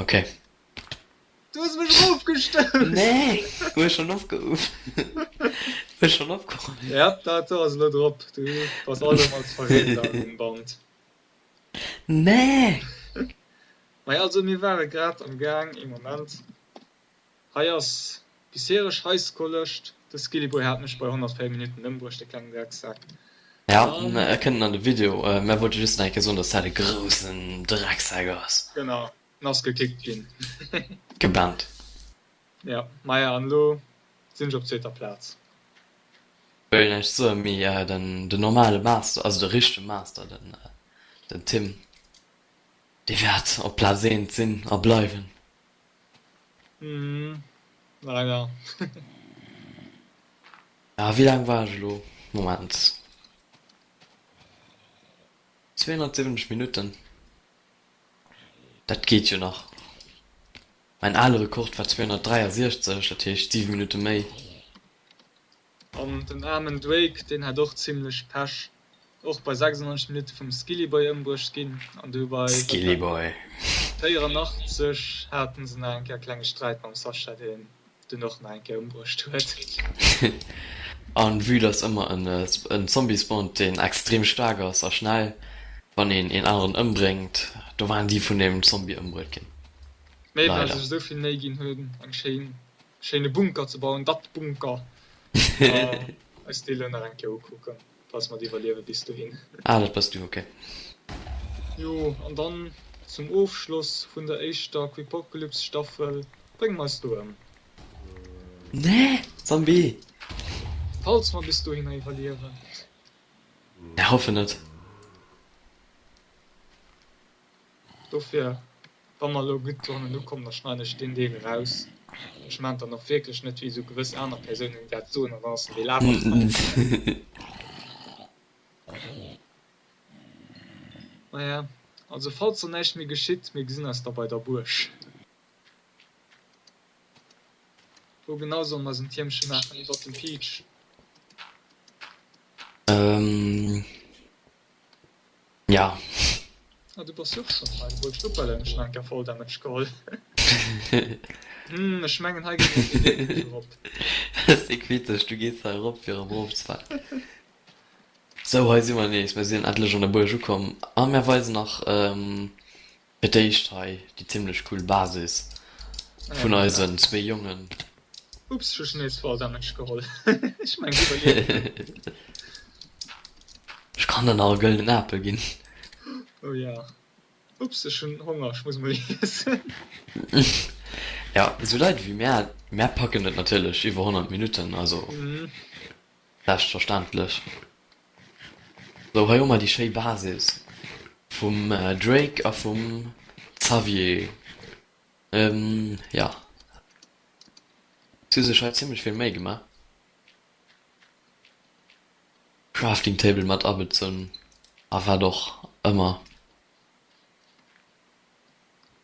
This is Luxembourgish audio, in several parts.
Ok. Du hues mech erofgestouss! Nee, hu ech schonn opgeruff. Hu ech schonn opgeholl. Ja, dat do ass elo drop. Du bass alt erëm als Verräter um Band. Nee! Maja, also mir ware grad am Gaang, ee Moment. Hei ass bishereg Highscore-Lëscht. De Skillyboy hat mech bei 104 Minutten ëmbruecht, de klengen Drecksak. Ja, e kënnt an de Video. Mär wollte just nach eng Kéier soen, dass dat e groussen Drecksak ass. Genau, en ass gekickt ginn. Gebannt. Ja, maja, an elo sinn ech op zweeter Plaz. Wëll näischt soen, mee den normale Master, also de richtege Master, den Tim, dee wäert op Plaz eent sinn a bleiwen. Mhm, leider. Ah, wéi laang war ech elo? Moment. 270 Minutten. Dat geet jo nach. Mäin ale Rekord war 263, dat heescht 7 Minutte méi. An den aarmen Drake, deen hat och zimlech Pech, och bei 96 Minutte vum Skillyboy ëmbruecht ginn an du bei Skillyboy. 84 haten se nach eng Kéier e klenge Sträit mam Sascha, deen dunn och nach eng Kéier ëmbruecht huet. An vue dass ëmmer en Zombie spawnt deen extrem staark ass a schnell, wann een een aneren ëmbréngt, do waren déi vun deem Zombie ëmbruet ginn. Méi well Leider. sech esou vill Méi ginn hunn eng schéin Schéine Bunker ze bauen, dat Bunker. Eis déi elo nach eng Kéier ukucken, falls mer et iwwerliewe bis dohin. Ah, dat bass du, ok. Jo, an dann zum Ofschloss vun der éischter Quipocalypse Staffel brénge mer eis do ëm. Nee, Zombie! Falls mer bis dohinner iwwerliewen. Ja, hoffen et. Dofir, wa mer elo gutt dohannen ukommen, da schneiden ech deen Deel eraus. Ech maan et dann och wierklech net wéi esou gewëss aner Persounen, déi dat soen an dann ass den Deel awer dran. Naja, also falls do näischt méi geschitt, mir gesinn eis da bei der Buerg. Wou genau solle mer eis en Tiermche maachen? Iwwert dem Peach? Ja. Ah, du bass jo och schon hei. Wollt ech opellen, ech hun enker Fall Damage geholl. Hm, ech mengen hei geet et net wierklech erop. Dat ass déck witzeg, du gees hei erop fir erëm erofzefalen. Sou, hei si mer nees, mir sinn endlech an der Buerg ukomm a mir weisen nach fir d'éischt hei déi zimlech cool Basis vun eisen zwee Jongen. Ups, ech hu schon nees Fall Damage geholl. Ech mengen iwwerliewen net. Ech kann der nach e gëllenen Apel ginn. Oh ja. Ups, ech hunn Honger, ech muss mol iessen. Ja, esou Leit ewéi mär, mär packen et natierlech iwwer 100 Minutten, also selbstverständlech. Sou, hei hu mer déi schéi Basis vum Drake a vum Xavier. Ja, si hu sech hei zimmlech vill Méi gemaach. Crafting Table mat abezunn a wat och ëmmer.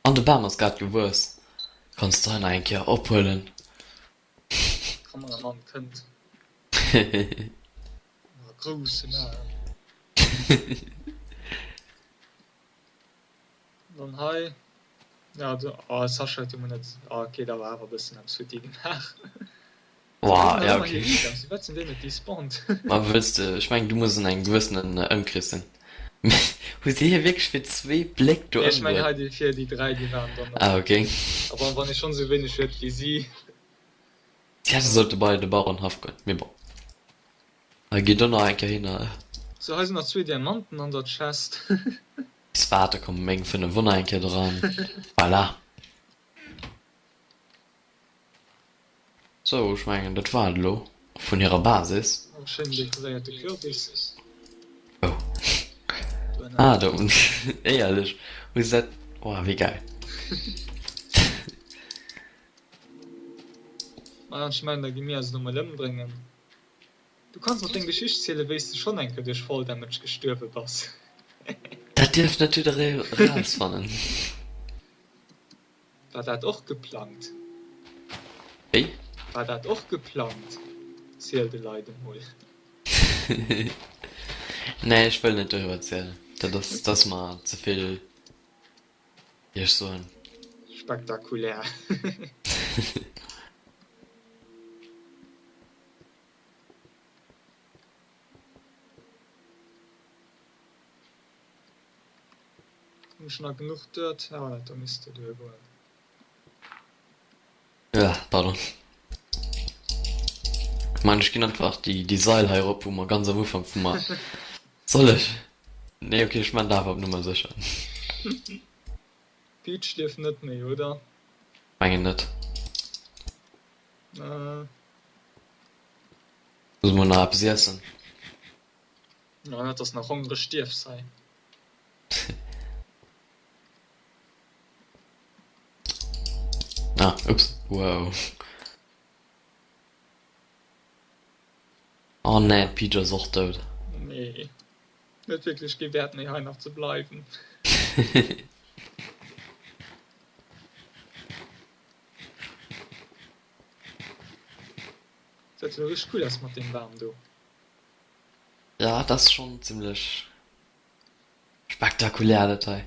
An de Bam ass grad gewuess, kanns de hei nach eng Kéier ophuelen. Kameramann kënnt. Grousse Aen. Dann hei, ja do, oh Sascha huet jo mol net, oh ok, da war awer e bëssen eppes futti gemaach. Boah, ja ok. Wat sinn déi net despawned? Ma wëlls de, ech mengen du muss an engem gewëssenen Ëmkrees sinn. Hu si hie wierklech fir zwee Bléck do Nee, ech mengen ëmbruet? hei déi fir déi 3 déi waren dann nach. Ah ok. A wann wann ee schonn esou wéineg huet wéi si. Si hätte sollte bei de Bauernhaff goen, mee bon. Hei geet och nach eng Kéier hin. Sou, hei sinn nach zwee Diamanten an der Chest. Bis waart, da komme meng 5 och nach eng Kéier dran. Voilà. Sou, ech mengen dat war et elo vun hirer Basis. En schéin dekoréierte Kürbis. Oh. Ah, do unten. Éierlech, hu se dat. Oh, wéi gäil. Maja, ech mengen da gi mir eis elo mol ëmbréngen. Du kanns nach deng Geschicht zielen, wéi s de schonn eng Kéier duerch Fall Damage gestuerwe bass. Dat dierf net jidderee erausfannen. War dat och geplangt? Wéi? War dat och geplangt? Ziel de Leit emol. Nee, ech wëll net doriwwer zielen. Dat ass, dat ass mer ze vill, wéi ech soen. Spektakulär. Hunn ech nach genuch Dirt? Ah dat do misst jo duergoen. Ah, pardon. Ech man ech ginn einfach déi déi Seil hei erop wou mer ganz am Ufank wou mer Soll ech? Nee ok ech man dat awer op Nummer sécher. D'Peach lieft net méi, oder? Mengen net. Muss mol nach eppes iessen. Jo, net dass nach hongreg stierfs hei. Ah, ups, wow. Oh nee, d'Peach ass och dout. Nee, huet wierklech kee Wäert méi hei nach ze bleiwen. Gesäit jo richteg cool aus mat deem Bam do. Ja, dat ass schonn zimmlech spektakulär dat hei.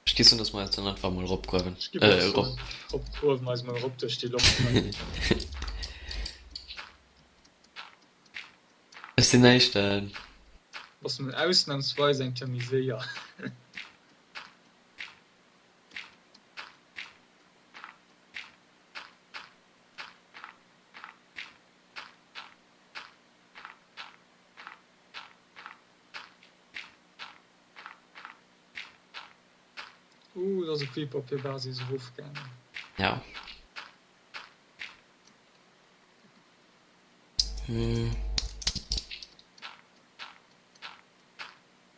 Ech géif soen, dass mer eis dann einfach mol eropgruewen. Ech géif och soen, eropgruewen eis mol erop duerch déi Loft hei. Ech sinn Éischten. Bass mol ausnamsweis eng Kéier méi séier. Uh, do ass e Creeper op hir Basis erofgaangen. Ja. Hm.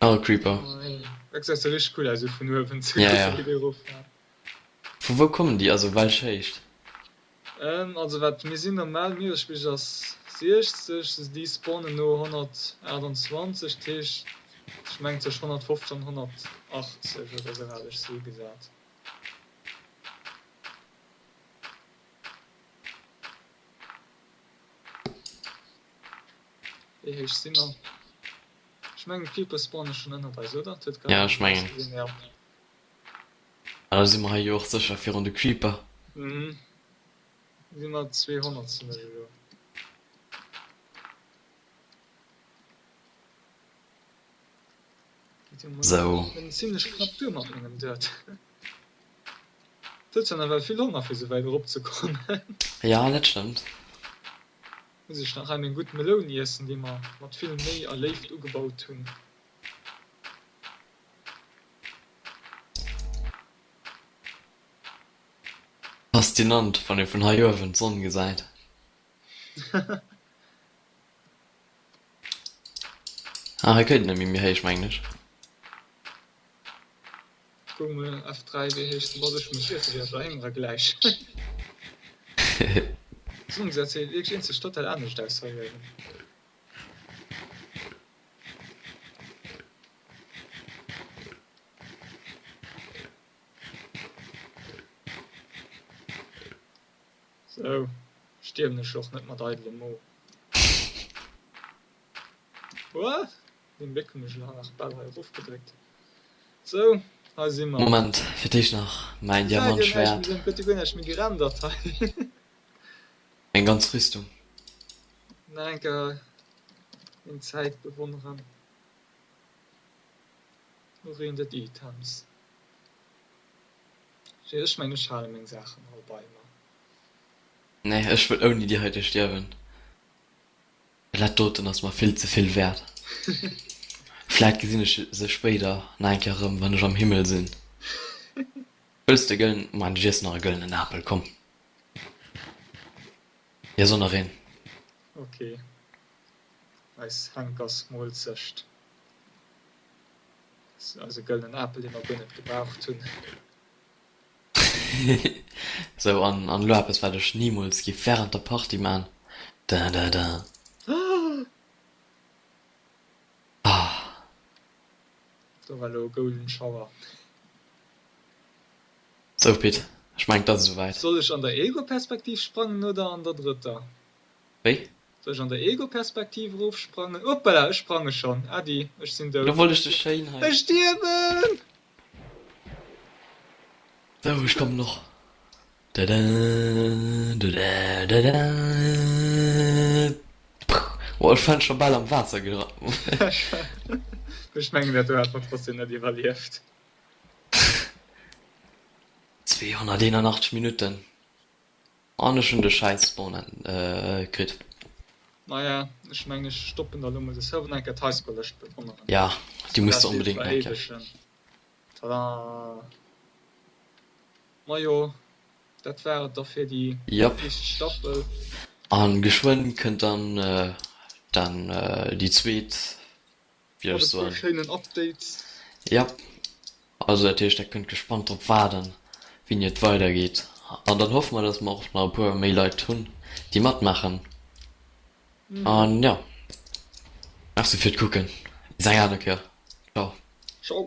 Oh, Creeper. Dat gesäit sou richteg cool aus, esou vun uewen ze Ja, kucken, ja. wéi déi eroffaalen. Vu wou kommen déi? Also welch Héicht? Also wat mir sinn normal Mieresspigel ass 60, se déi spawnen no 128, dat heescht ech mengen tëscht 150 an 180 oder sou hat ech se ugesat. Wéi héich si mer? Ech mengen d'Creeper spawne schonn ënnert eis, oder? Et huet grad Ja, ech esou mengen. ausgesinn, jo. Ah, da si mer hei jo och sécher virun de Creeper. Mhm. Si mer 200 sinn ech elo. Sou. Bin zimlech knapp duer mat mengem Dirt. Et huet zwar nawell vill Honger fir sou wäit erop ze kommen. Ja, dat stëmmt. Muss ech nach hei meng gutt Meloun iessen, déi mer mat vill Méi a Léift ugebaut hunn. Faszinant, wann ee vun hei uewen d'Sonn gesäit. Ah, hei kënnt net méi méi héich, mengen ech. Kuck mol F3 wéi héich se bass. Ech muss iessen, wéi verhéngere gläich. D'Sonn gesäit wierklech eenzeg total anescht aus hei uewen. Sou stierwen ech och net mat eidelem Mo. What? Deen Bléck hunn ech elo nach bal hei erofgedréckt. Sou, hei si mer. Moment, fir d'éischt nach mäin Gesäit jo näischt Diamantschwäert. méi, gëtt jo guer näischt méi gerendert hei. Meng ganz Rüstung. Nach eng Kéier meng Zäit bewonneren. Oriented Items. Ech mengen ech hale meng Saachen all bei mer. Nee, ech wëll ouni déi heite stierwen. Well dat doten ass mer vill ze vill wäert. Vläit gesinn ech se spéider nach eng Kéier erëm, wann ech am Himmel sinn. Wëlls de e gëllen, Moment, ech iessen nach e gëllenen Apel, komm. Iess och nach een. Ok, eis Henkersmoolzecht. Eise gëllenen Apel, dee mer guer net gebraucht hunn. Sou, an an elo eppes wat ech nimools giff während der Partie man, da da da. Ah. Do war elo e Golden Shower. Sou Pit, ech mengen et ass esouwäit. Soll ech an der Ego-Perspektiv sprangen oder an der drëtter? Wéi? Soll ech an der Ego-Perspektiv erofsprangen? Hoppala, ech sprange schonn. Äddi, ech sinn Lo dout. wollt ech dech schéin hei. Ech stierwen! Sou, ech kommen och. Dada, dada, dada. Oh, ech falen scho bal am Waasser gedra. Ech mengen dat do hat mer trotzdem net iwwerlieft. 281 Minutten an ech hunn de schäiss Spawn kritt. Maja, ech mengen ech stoppen da lo mol de Server nach eng Kéier d'Highscore-Lëscht bewonneren. Ja, déi muss de onbedéngt nach eng Kéier. Tada! Majo, dat war et da fir déi éischt Staffel. An geschwënn kënnt dann dann déi zweet, wéi ech soen. Mat e puer schéinen Updates. Jap, also dat heescht der kënnt gespannt drop waarden wéini et weider geet. An dann hoffe mer dass mer och nach e puer méi Leit hunn déi matmaachen. An jo, merci fir d'Kucken, bis eng aner Kéier, ciao. Ciao.